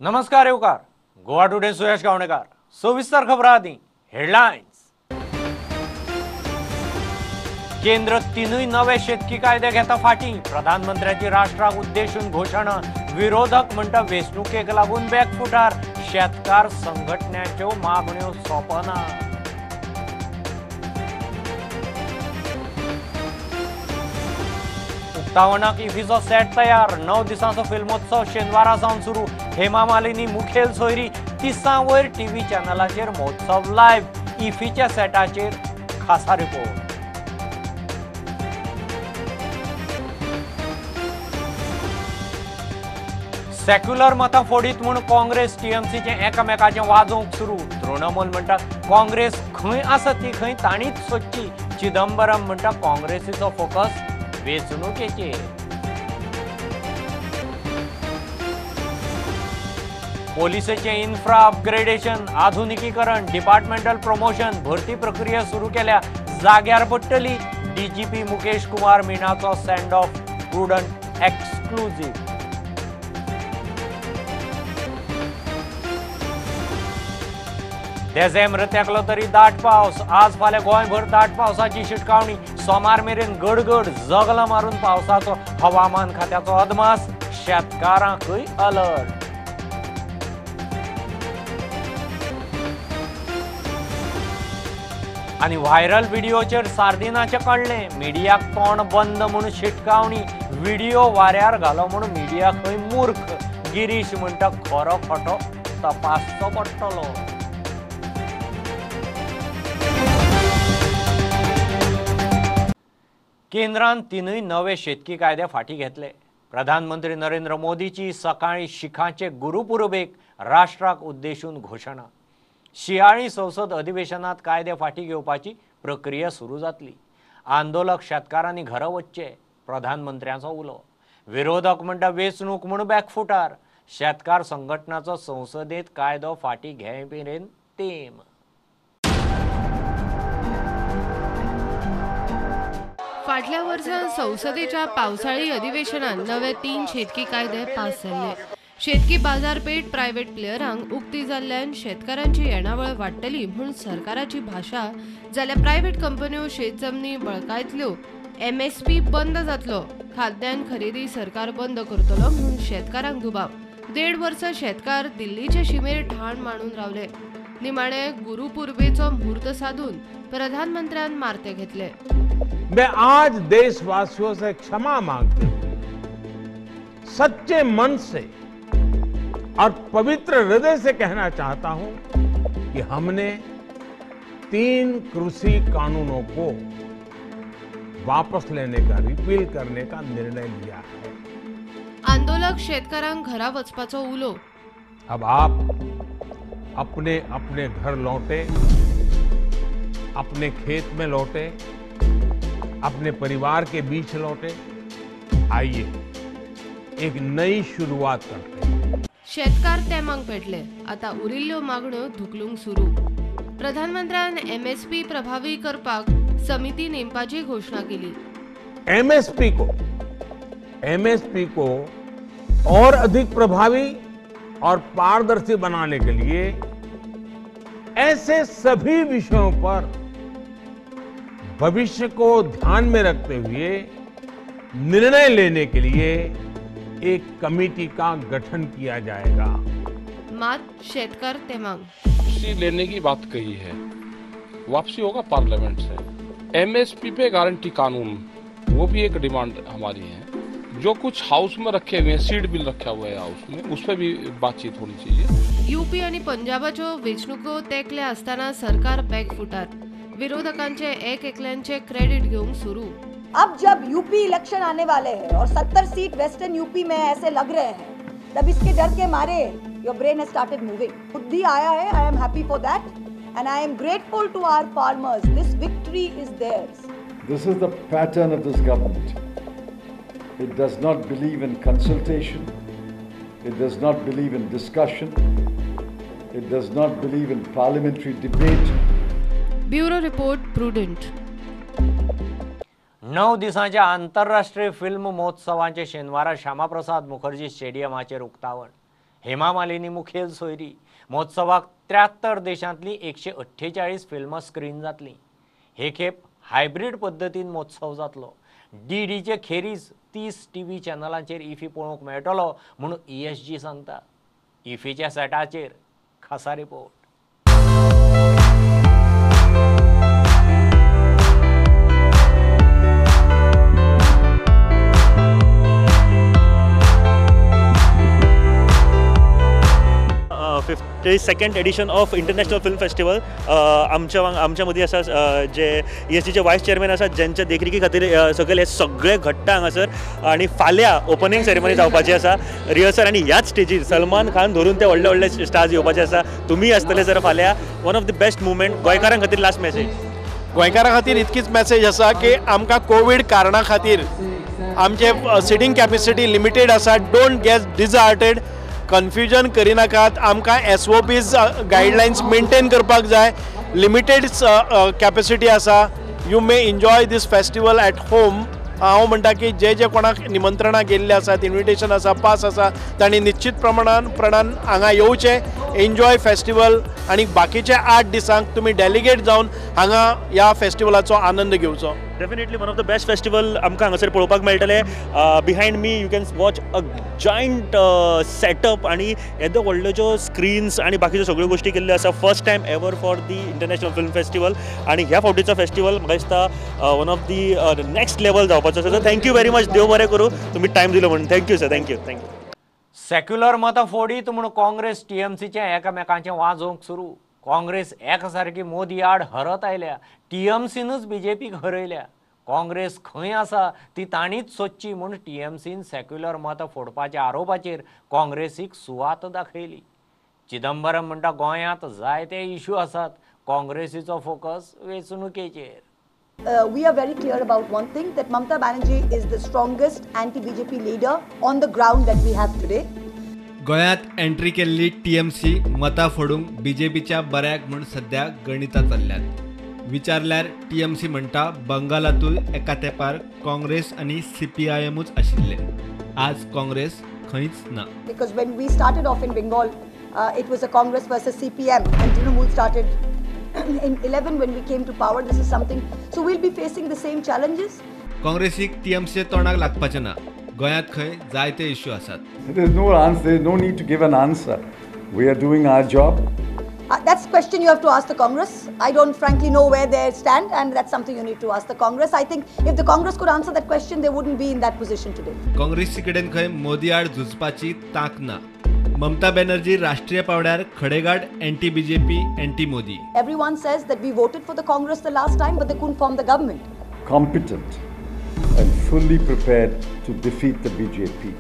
नमस्कार येवकार गोवा टुडे सुयश गावणेकर। सविस्तर खबरां आदी हेडलायन्स। केंद्र तिनूय नवे शेतकी कायदे घेता फाटी, प्रधानमंत्र्याची राष्ट्राक उद्देशून घोशणा। विरोधक म्हणटा वेंचणुकेक लागून बॅकफुटार, शेतकार संघटनांच्यो मागण्यो सोंपना। उक्तावणाक इफीचो सेट तयार, 9 दिसांचो फिल्मोत्सव शेनवारा सावन सुरू। हेमा मालिनी मुखेल सोयरी, 30 वयर टीव्ही चॅनलाचेर महोत्सव लायव्ह। इफीच्या सेटाचेर खासा रिपोर्ट। सेक्युलर मतां फोडीत म्हूण काँग्रेस टीएमसीचें एकामेकाचें वाजोवंक सुरू। तृणमूल म्हणटा काँग्रेस खंय आसा ती खंय तांणीच सोदची। चिदंबरम म्हणटा काँग्रेसीचो फोकस वेंचणुकेचेर। पोलिसेचें इन्फ्रा अपग्रेडेशन, आधुनिकीकरण, डिपार्टमेंटल प्रमोशन, भरती प्रक्रिया सुरू केल्या, जाग्यार पडटली। डीजीपी मुकेश कुमार मीणाचो सँड ऑफ, प्रुडंट एक्सक्लुझिव्ह। देझेंब्र तेंकलो तरी दाट पावस, आज फाल्यां गोंयभर दाट पावसाची शिटकावणी। सोमार मेरेन गडगड जगलां मारून पावसाचो हवामान खात्याचो अदमास, शेतकारांकय अलर्ट। आनी व्हायरल व्हिडियोचेर सार्दिनाचें कळ्ळें, मिडियाक तोंड बंद म्हूण शिटकावणी। व्हिडियो वाऱ्यार घालो म्हूण मिडिया खंय मूर्ख। गिरीश म्हणटा खरो खोटो तपासचो पडटलो। केंद्रान तिनूय नवे शेतकी कायदे फाटी घेतले। प्रधानमंत्री नरेंद्र मोदीची सकाळी शिखांचे गुरुपुरबेक राष्ट्राक उद्देशून घोशणा। शियाळी संसद अधिवेशनात कायदे फाटी घेवपाची प्रक्रिया सुरू जातली। आंदोलक शेतकारांनी घरा वचचे, प्रधानमंत्र्यांचो उलो। विरोधक म्हणटा वेंचणूक म्हूण बॅकफुटार, शेतकार संघटनाचो संसदेत कायदो फाटी घे मेरेन तेम। फाटल्या वर्सा संसदेच्या पावसाळी अधिवेशनात नवे 3 शेतकी कायदे पास जाल्ले। शेतकी बाजारपेठ प्रायव्हेट प्लेयरांक उक्ती जाल्ल्यान शेतकारांची येणावळ वाडटली म्हूण सरकाराची भाशा जाल्यार प्रायव्हेट कंपन्यो शेत जमनी बळकायतल्यो, एमएसपी बंद जातलो, खाद्यान्न खरेदी सरकार बंद करतलो म्हूण शेतकारांक दुबाव। 1.5 वर्सां शेतकार दिल्लीचे शिमेर ठाण मांडून रावले। निमाणे गुरुपुरबेचो मुहूर्त साधून प्रधानमंत्र्यान मारते घेतले। मैं आज देशवासियों से क्षमा मांगते हुए सच्चे मन से और पवित्र हृदय से कहना चाहता हूं कि हमने 3 कृषि कानूनों को वापस लेने का, रिपील करने का निर्णय लिया है। आंदोलक शेतकऱ्यांक घरा वचपाचो उलो। अब आप अपने अपने घर लौटे, अपने खेत में लौटे, अपने परिवार के बीच लौटे। आइए एक नई शुरुआत करते हैं। शेतकार तेमांक पेटले, आता उरिल्ल्यो मागण्यो धुकलूंक सुरू। प्रधानमंत्र्यान एमएसपी प्रभावी करपाक समिती नेमपाची घोशणा केली। एमएसपी को और अधिक प्रभावी और पारदर्शी बनाने के लिए ऐसे सभी विषयों पर भविष्य को ध्यान में रखते हुए निर्णय लेने के लिए एक कमेटी का गठन किया जाएगा। मात शेतकार तेमांग वापसी लेने की बात कही है, वापसी होगा पार्लियामेंट से। एमएसपी पे गारंटी कानून, वो भी एक डिमांड हमारी है। जो कुछ हाउस में रखे हुए हैं, सीड बिल रखा हुआ है हाउस में, उस पर भी बातचीत होनी चाहिए। यूपी आणि पंजाबाच्यो वेंचणुको तेंकले आसतना सरकार बॅकफुटार, विरोधकांचे एक एकल्यांचे क्रेडिट घेवंक सुरू। अब जब यूपी इलेक्शन आने वाले हैं और 70 सीट वेस्टर्न यूपी में ऐसे लग रहे हैं, तब इसके डर के मारे your brain has started moving. बुद्धि आया है, I am happy for that and I am grateful to our farmers. This victory is theirs. This is the pattern of this government. It does not believe in consultation, it does not believe in discussion, it does not believe in parliamentary debate. Bureau report, Prudent. 9 दिसांच्या आंतरराष्ट्रीय film महोत्सवांचे शेनवारा श्यामाप्रसाद मुखर्जी स्टेडियमाचेर उक्तावण। हेमा मालिनी मुखेल सोयरी. महोत्सवाक 73 देशांतली 148 फिल्मां screen जातली. हे खेप हायब्रीड पद्दतीन महोत्सव जातलो. डीडीचे खेरीज 30 टीव्ही चॅनलांचेर इफी पळोवंक मेळटलो म्हूण ESG सांगता. इफीच्या सेटाचेर खासा report. 52nd edition of international film festival आमच्या मदीं आसा जे ESGचे वायस चेअरमॅन आसात ज्यांच्या देखरेखी खातीर सगळे हे सगळे घडटा हांगासर आनी फाल्यां ओपनिंग सेरेमनी जावपाची आसा रिहर्सल आनी ह्याच स्टेजीर सलमान खान धरून ते व्हडले व्हडले स्टार्स येवपाचे आसा. तुमी आसतले सर फाल्यां. One of the best movement गोंयकारां खातीर लास्ट मॅसेज. गोंयकारां खातीर इतकीच मॅसेज आसा की आमकां कोवीड कारणा खातीर आमचे सिटींग कॅपेसिटी लिमिटेड आसा. Don't get disheartened, confusion करिनाकात. आमकां SOPs guidelines मेंटेन करपाक जाय. लिमिटेड कॅपेसिटी आसा. You may enjoy this festival at home. हांव म्हणटा की जे जे कोणाक निमंत्रणां गेल्लीं आसात, इन्विटेशन आसा, पास आसा, तांणी निश्चित प्रमाणान हांगा येवचें, एन्जॉय फेस्टिवल आनी बाकीच्या 8 दिसांक तुमी डेलिगेट जावन हांगा ह्या फेस्टिवलाचो आनंद घेवचो. Definitely one of the best festival आमकां हांगासर पळोवपाक मेळटलें. Behind me you can watch a giant setup आनी येदो व्हडल्यो ज्यो स्क्रीन्स आनी बाकीच्यो सगळ्यो गोश्टी केल्ल्यो आसा. First time ever for the international film festival आनी ह्या फावटीचो फेस्टिवल म्हाका दिसता one of the next level जावपाचो आसा. Thank you very much. देव बरें करूं, तुमी टायम दिलो म्हणून. Thank you sir. Thank you. Thank you. Secular मतां फोडीत म्हूण काँग्रेस टीएमसीचें एकामेकांचें वाजोवंक सुरू. काँग्रेस एकसारकी मोदी आड हरत आयल्या. टीएमसीनूच बीजेपीक हरयल्या. काँग्रेस खंय आसा ती तांणीच सोदची म्हूण टीएमसीन सेक्युलर मतां फोडपाच्या आरोपाचेर काँग्रेसीक सुवात दाखयली. चिदंबरम म्हणटा गोंयांत जायते इश्यू आसात, काँग्रेसीचो focus वेंचणुकेचेर. We are very clear about one thing, that Mamata Banerjee is the strongest anti-BJP leader on the ground that we have today. गोंयांत एंट्री केल्ली टीएमसी मतां फोडूंक बीजेपीच्या बऱ्याक म्हूण सध्या गणितां चल्ल्यात. विचारल्यार टीएमसी म्हणटा बंगालांतूय एका तेंपार काँग्रेस आनी सीपीआयएमूच आशिल्ले. आज काँग्रेस खंयच ना. Because when we started off in Bengal, it was a Congress versus CPM and Trinamool started in 11 when we came to power. This is something, so we'll be facing the same challenges. काँग्रेसीक TMC तोंडाक लागपाचें ना. गोंयांत खंय जायते issue आसात. There is no answer, there is no need to give an answer. We are doing our job. That's a question you have to ask the Congress. I don't frankly know where they stand, and that's something you need to ask the Congress. I think if the Congress could answer that question, they wouldn't be in that position today. काँग्रेसी कडेन खंय मोदी आड झुजपाची तांक ना. ममता बॅनर्जी राष्ट्रीय पावड्यार खडेगाड anti BJP, anti Modi. Everyone says that we voted for the Congress the last time, but they couldn't form the government. Competent and fully prepared to defeat the BJP.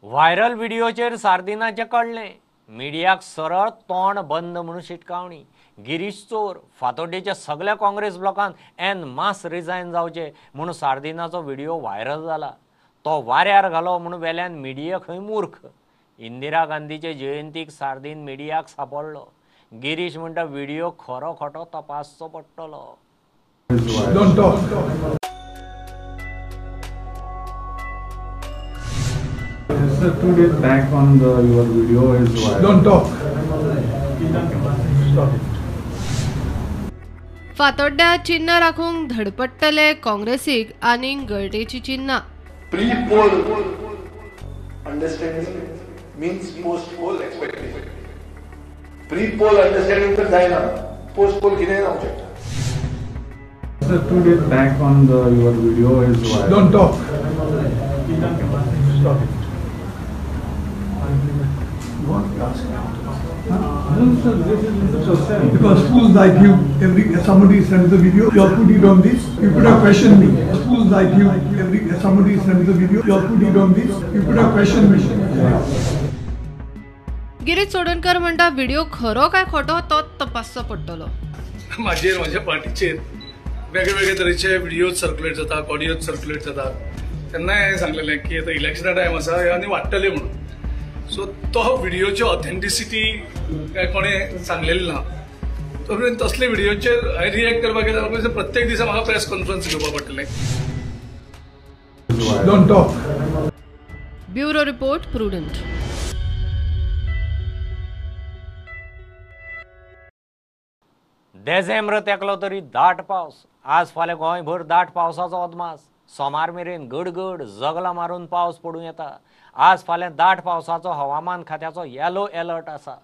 Viral व्हिडिओचेर सार्दिनाचें कळ्ळें. मिडियाक सरळ तोंड बंद म्हणून शिटकावणी. गिरीश चोर फातोड्डेच्या सगळ्या काँग्रेस ब्लॉकान एन मास resign जावचे म्हणून सार्दिनाचो व्हिडिओ व्हायरल जाला. तो वाऱ्यार घालो म्हणून वेल्यान मिडिया खंय मूर्ख. इंदिरा गांधीचे जयंतीक सार्दीन मिडियाक सापडलो. गिरीश म्हणटा व्हिडिओ खरो खोटो तपासचो पडटलो. Sir, 2 days back on your video is viral. Don't talk. Stop it. फातोड्ड्या चिन्ह राखूंक धडपडटले काँग्रेसीक आनीक गळटेची चिन्हां. Pre-poll understanding means post-poll expectation. Pre-poll understanding तर जायना, post-poll कितेंय जावंक शकता. Sir, 2 days back on your video is viral. Don't talk. Stop it. You want to ask me? No, sir, this is in the process. Because fools like you, every somebody sends the video, you put it on this, you could have questioned me. Fools like you, every somebody sends the video, you put it on this, you could have questioned me. Girish Chodankar म्हणटा video खरो काय खोटो तो तपासचो पडटलो. म्हाजेर म्हाज्या पार्टीचेर वेगळे वेगळे तरेचे व्हिडियोज सर्क्युलेट जातात, ऑडियोज सर्क्युलेट जातात. तेन्नाय हांवें सांगलेलें की आतां इलेक्शना टायम आसा हे आनी वाडटले म्हणून. सो तो व्हिडियोची ऑथेंटिसिटी काय कोणें सांगलेली ना. तो तसले व्हिडियोचेर हांवें रिएक्ट करपाक गेल्यार जाल्यार प्रत्येक दिसा म्हाका प्रेस कॉन्फरन्स घेवपाक पडटलें. Don't talk. Bureau report, Prudent. देझेंब्र तेकलो तरी दाट पावस. आज फाल्यां गोंयभर दाट पावसाचो अदमास. सोमार मेरेन गडगड जगला मारून पावस पडूं येता. आज फाल्यां दाट पावसाचो हवामान खात्याचो येलो एलर्ट आसा.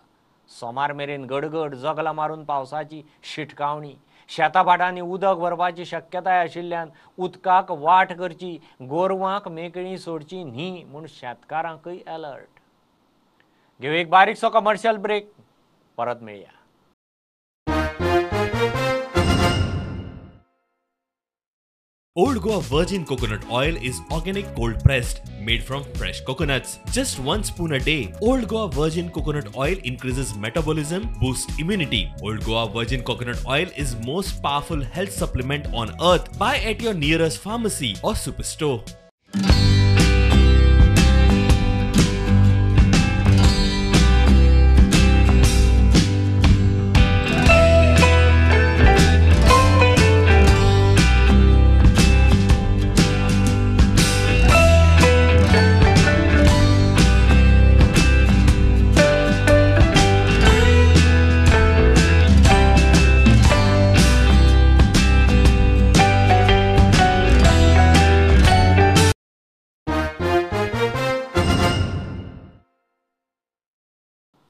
सोमार मेरेन गडगड जगला मारून पावसाची शिटकावणी. शेताभाटांनी उदक भरपाची शक्यताय आशिल्ल्यान उदकाक वाट करची, गोरवांक मेकळी सोडची न्ही म्हूण शेतकारांकय एलर्ट. घेवया एक बारीकसो कमर्शियल ब्रेक, परत मेळया. Old Goa Virgin Coconut Oil is organic cold pressed, made from fresh coconuts. Just 1 spoon a day. Old Goa Virgin Coconut Oil increases metabolism, boosts immunity. Old Goa Virgin Coconut Oil is most powerful health supplement on earth. Buy at your nearest pharmacy or superstore.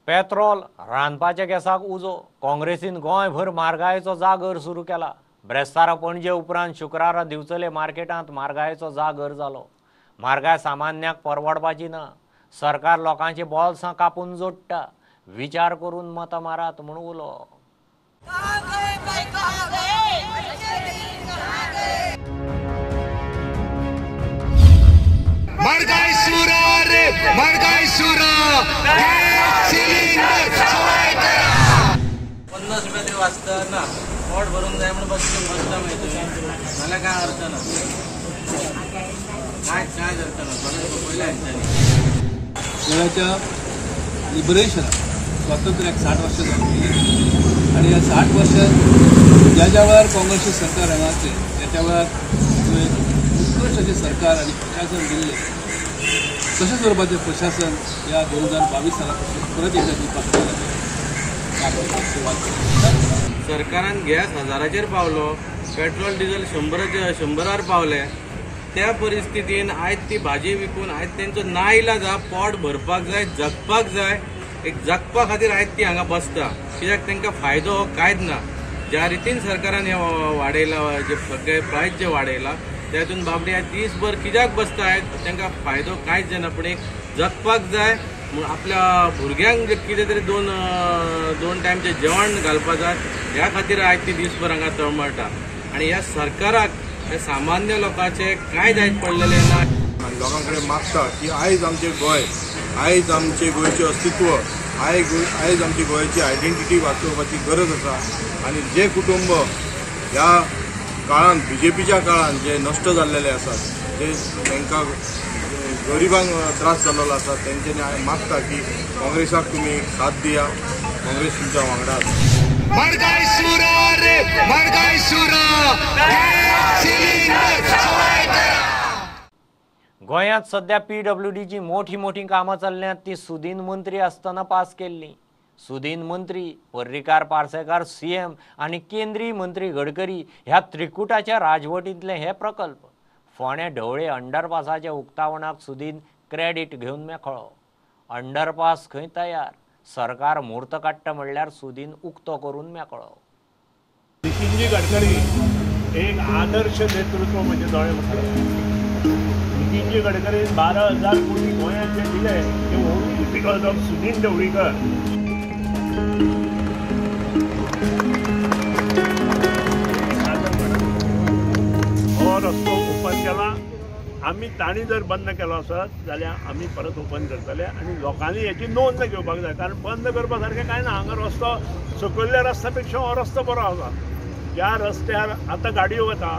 Petrol रांदपाच्या गॅसाक उजो. काँग्रेसीन गोंयभर म्हारगायेचो जागर सुरू केला. ब्रेस्तारा पणजे उपरांत शुक्रारा दिवचले मार्केटांत म्हारगायेचो जागर जालो. म्हारगाय सामान्याक परवडपाची ना. सरकार लोकांची बोल्सां कापून जोडटा. विचार करून मतां मारात म्हूण उलो. म्हारगाय सुरा रे, म्हारगाय सुरा, सिलिंडर सवाय करा. 50 रुपया तरी वाचता ना, पोट भरून जाय म्हणून बसता मागीर तुवें, नाल्यार कांय अर्थ ना, कांय कांयच अर्थ ना. सगळें सोंपयलें हेंच्यांनी. गोंयाच्या लिबरेशनाक, स्वातंत्र्याक 60 वर्सां जावन गेलीं आनी ह्या 60 वर्सां ज्या ज्या वेळार काँग्रेसचें सरकार हांगा आसलें त्या त्या वेळार उत्कृश्ट अशें सरकार आनी प्रशासन दिल्लें, तशेंच स्वरुपाचें प्रशासन ह्या 2022 साला पसून परत एकदा दिवपाक सरकारान गॅस 1000चेर पावलो, पेट्रोल डिझल 100 पावले. त्या परिस्थितीन आयज ती भाजी विकून आयज तेंचो नाईलाज आहा, पोट भरपाक जाय, जगपाक जाय. एक जगपा खातीर आयज ती हांगा बसता, कित्याक तांकां फायदो हो कांयच ना. ज्या रितीन सरकारान हें वाडयलां, जे सगळे प्रायस जे वाडयला त्यातून बाबडी आयज दीसभर कित्याक बसता, आयज तांकां फायदो कांयच जायना. पूण एक जगपाक जाय म्हूण आपल्या भुरग्यांक कितें तरी दोन टायमचें जेवण घालपाक जाय, ह्या खातीर आयज ती दीसभर हांगा तळमळटा. आनी ह्या सरकाराक ह्या सामान्य लोकांचें कांय जायत पडलेलें ना. आनी लोकां कडेन मागता की आयज आमचें गोंय, आयज आमचें गोंयचें अस्तित्व, आयज आमची गोंयची आयडेंटिटी वाचोवपाची गरज आसा. आनी जे कुटुंब ह्या काळान, बीजेपीच्या काळान जे नश्ट जाल्लेले आसात, जे तांकां गरिबांक त्रास जाल्लो आसा, तेंच्यांनी हांवें मागता की काँग्रेसाक तुमी साथ दिया, काँग्रेस तुमच्या वांगडा आसा. म्हारगाय सुरा रे, म्हारगाय सुरा, सिलिंडर सवाय करा. गोंयांत सध्या पीडब्ल्यूडीची मोठी मोठी कामां चल्ल्यांत ती सुदीन मंत्री आसतना पास केल्ली. सुदीन मंत्री पर्रीकार, पार्सेकार सीएम आनी केंद्रीय मंत्री गडकरी ह्या त्रिकुटाच्या राजवटींतले हे प्रकल्प. फोंडें ढवळे अंडरपासाच्या उक्तावणाक सुदीन क्रेडीट घेवन मेकळो. अंडरपास खंय तयार, सरकार म्हूर्त काडटा म्हणल्यार सुदीन उक्तो करून मेकळो. नितीनजी गडकरी एक आदर्श नेतृत्व म्हणजे दोळे मुखार. नितीनजी गडकरी 12,000 कोटी गोंयांत जे दिले ते only because of Sudin Dhavalikar. हो रस्तो ओपन केला आमी, तांणी जर बंद केलो आसत जाल्यार आमी परत ओपन करतले आनी लोकांनी हेची नोंद घेवपाक जाय, कारण बंद करपा सारकें कांय ना. हांगा रस्तो सकयल्या रस्त्या पेक्षा हो रस्तो बरो आसा. ज्या रस्त्यार आतां गाडयो वता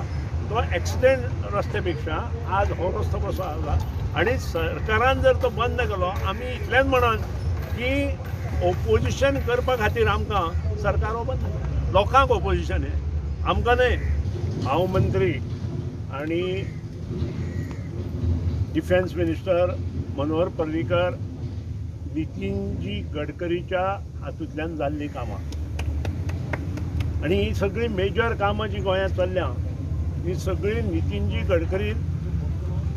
तो एक्सिडेंट रस्त्या पेक्षा आज हो रस्तो कसो आसा. आनी सरकारान जर तो बंद केलो, आमी इतलेंच म्हणून की ओपोजिशन करपा खातीर आमकां सरकार हो बंद केलो. लोकांक ऑपोजिशन हें, आमकां न्हय. हांव मंत्री आनी डिफेन्स मिनिस्टर मनोहर पर्रीकर नितीनजी गडकरीच्या हातूंतल्यान जाल्लीं कामां आनी ही सगळीं मेजर कामां जी गोंयांत चल्ल्या ही सगळीं नितीनजी गडकरी,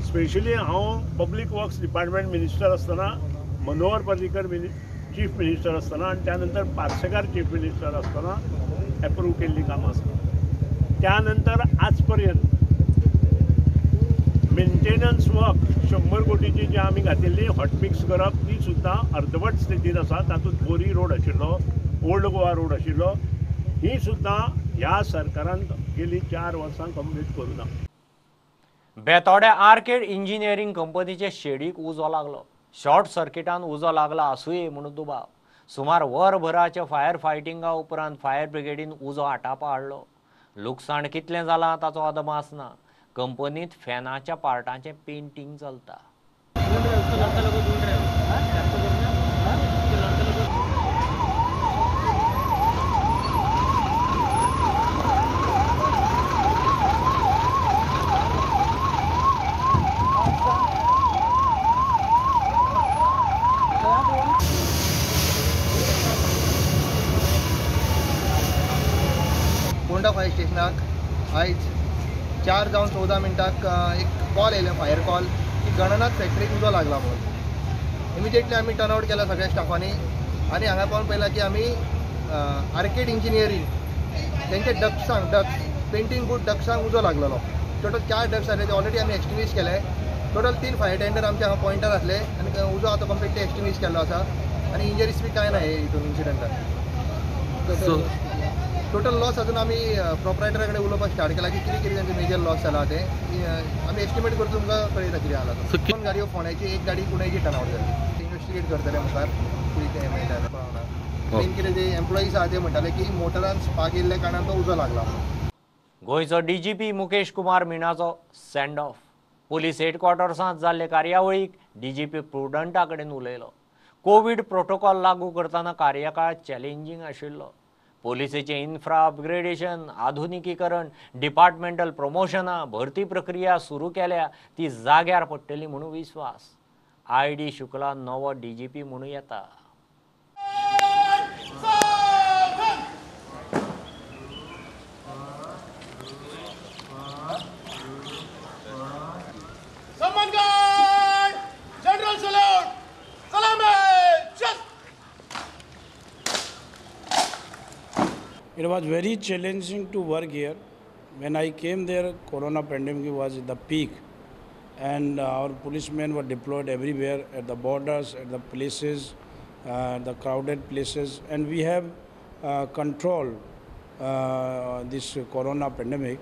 स्पेशली हांव पब्लीक वर्क्स डिपार्टमेंट मिनिस्टर आसतना, मनोहर पर्रीकर चीफ मिनिस्टर आसतना आनी त्या नंतर पार्सेकार चीफ मिनिस्टर आसतना एप्रूव केल्लीं कामां आसा. त्या नंतर आज पर्यंत मेंटेनन्स वर्क 100 कोटीची जी आमी घातिल्ली हॉटमिक्स करप ती सुद्दां अर्दवट स्थितीन आसा. तातूंत बोरी रोड आशिल्लो, ओल्ड गोवा रोड आशिल्लो, ही सुद्दां ह्या सरकारान गेली 4 वर्सां कंप्लीट करूं ना. बेतोड्या आर्केड इंजिनियरींग कंपनीचे शेडीक उजो लागलो. शॉर्ट सर्किटान उजो लागला आसुये म्हणून दुबाव. सुमार वरभराच्या फायर फायटिंगा उपरांत फायर ब्रिगेडीन उजो आटापा हाडलो. लुकसाण कितलें जालां ताचो अदमास ना. कंपनीत फॅनाच्या पार्टांचें पेंटींग चलता. फोंडा फायर स्टेशनाक आयज 4 जावन 14 मिनटाक एक कॉल येयलें, फायर कॉल, की गणनाथ फॅक्टरीक उजो लागला म्हणून. इमिजिएटली आमी टर्न आवट केला सगळ्या स्टाफांनी आनी हांगा पावन पळयलां की आमी आर्केड इंजिनियरींग तेंच्या डक्सांक, डक्स पेंटींग बूथ डक्सांक उजो लागलेलो. टोटल 4 डक्स आसले, ते ऑलरेडी आमी एक्सटिंग्विश केले. टोटल 3 फायर टेंडर आमचे हांगा पॉयंटार आसले आनी उजो आतां कंप्लिटली एक्सटिंग्विश केल्लो आसा आनी इंजरीज बी कांय ना हे हितून इन्सिडंटान. टोटल लॉस अजून आमी प्रोपरायटरा कडेन उलोवपाक स्टार्ट केला की कितें कितें तांचे मेजर लॉस जाला तें आमी एस्टिमेट करून तुमकां कळयता कितें जाला. 2 गाडयो फोंड्याची, 1 गाडी कुणेची टर्न आवट जाली. इन्वेस्टिगेट करतले मुखार कितें तें मेळटा कळना. मेन कितें ते एम्प्लॉईज आहा ते म्हणटाले की मोटरान स्पार्क येयल्ल्या कारणान तो उजो लागला म्हणून. गोंयचो डीजीपी मुकेश कुमार मीणाचो सँड ऑफ. पुलीस हेडक्वॉर्टर्सांत जाल्ले कार्यावळीक डीजीपी प्रुडंटा कडेन उलयलो. कोवीड प्रोटोकॉल लागू करतना कार्यकाळ चॅलेंजींग आशिल्लो. पोलिसेचें इन्फ्रा अपग्रेडेशन, आधुनिकीकरण, डिपार्टमेंटल प्रमोशनां, भरती प्रक्रिया सुरू केल्या ती जाग्यार पडटली म्हणून विस्वास. I D Shukla नवो डीजीपी म्हणून येता. It was very challenging to work here. When I came there, corona pandemic was at the peak and our policemen were deployed everywhere, at the borders, at the places, the crowded places, and we have controlled this corona pandemic.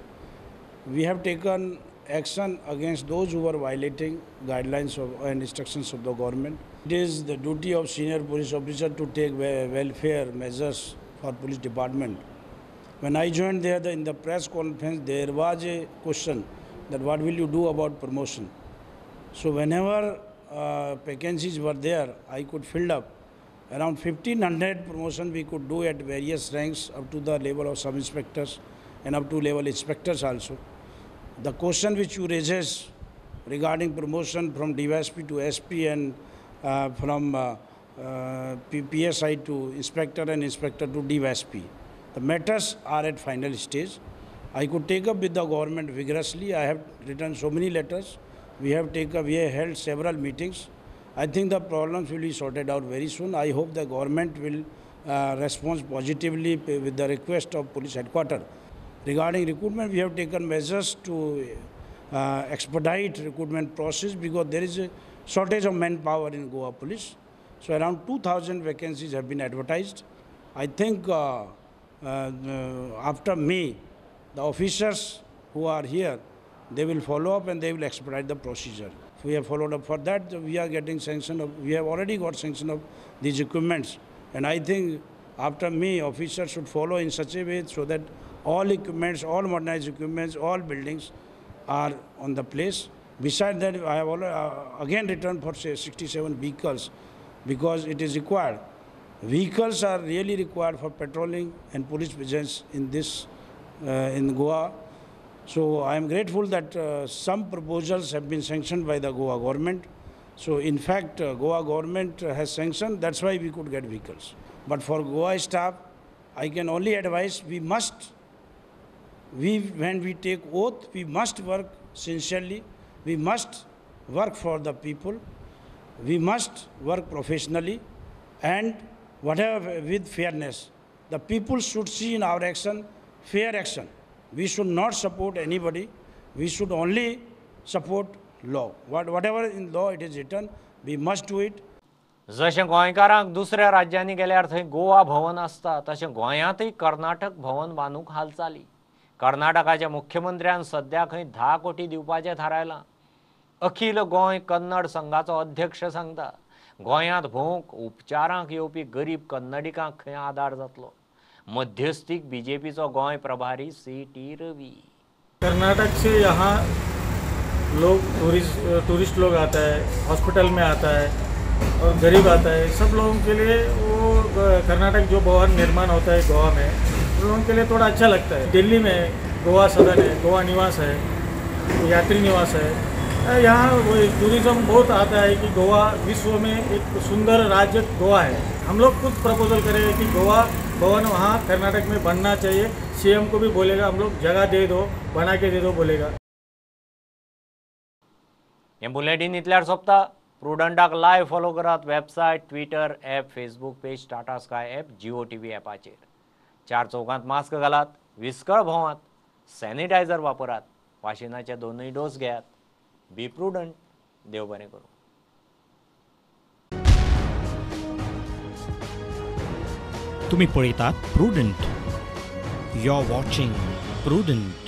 We have taken action against those who were violating guidelines of, and instructions of the government. It is the duty of senior police officer to take welfare measures for police department. When I joined there, in the press conference, there was a question that what will you do about promotion? So whenever vacancies were there, I could fill up. Around 1,500 promotion we could do at various ranks up to the level of sub-inspectors and up to level inspectors also. The question which you raises regarding promotion from DYSP to SP and from PSI to inspector and inspector to DYSP, the matters are at final stage. I could take up with the government vigorously. I have written so many letters. We have held several meetings. I think the problems will be sorted out very soon. I hope the government will respond positively with the request of police headquarters. Regarding recruitment, we have taken measures to expedite recruitment process because there is a shortage of manpower in Goa police. So around 2,000 vacancies have been advertised. I think after May, the officers who are here, they will follow up and they will expedite the procedure. We have followed up for that. We are getting sanction of, we have already got sanction of these equipments. And I think after May, officers should follow in such a way so that all equipments, all modernized equipments, all buildings are on the place. Besides that, I have again returned for say 67 vehicles because it is required. Vehicles are really required for patrolling and police presence in this in Goa. So I am grateful that some proposals have been sanctioned by the Goa government. So in fact, Goa government has sanctioned, that's why we could get vehicles. But for Goa staff, I can only advise when we take oath, we must work sincerely, we must work for the people, we must work professionally and whatever with fairness. The people should see in our action, fair action. We should not support anybody, we should only support law. Whatever in law it is written, we must do it. जशें गोंयकारांक दुसऱ्या राज्यांनी गेल्यार थंय गोवा भवन आसता तशें गोंयांतय कर्नाटक भवन बांदूंक हालचाली. कर्नाटकाच्या मुख्यमंत्र्यान सद्या खंय 10 कोटी दिवपाचें थारायलां. अखिल गोंय कन्नड संघाचो अध्यक्ष सांगता गोंयांत भोंवंक उपचारांक येवपी गरीब कन्नडिकांक खंय आदार जातलो. मध्यस्थीक बीजेपीचो गोंय प्रभारी सी.टी. रवी. कर्नाटक से यहाँ लोग टूरिस्ट लोग आता है, हॉस्पिटल में आता है और गरीब आता है. सब लोगों के लिए वो कर्नाटक जो भवन निर्माण होता है गोवा में, लोगों के लिए थोड़ा अच्छा लगता है. दिल्ली में गोवा सदन है, गोवा निवास है, यात्री निवास है. यहाँ टूरिज़्म बहुत आता है कि गोवा विश्व में एक सुंदर राज्य गोवा है. हम लोग खुद प्रपोजल करेंगे कि गोवा भवन वहाँ कर्नाटक में बनना चाहिए. सीएम को भी बोलेगा हम लोग, जगह दे दो, बना के दे दो बोलेगा. हे बुलेटिन इतल्यार सोंपता. प्रुडंटाक लायव्ह फॉलो करात website, Twitter app, Facebook page, Tata Sky app, Jio TV ॲपाचेर. 4 चौकांत मास्क घालात, विस्कळ भोंवात, सॅनिटायझर वापरात, वाशिनाचे 2 डोस घेयात. Be prudent. देव बरें करूं. तुम्ही पळयतात Prudent. You are watching Prudent.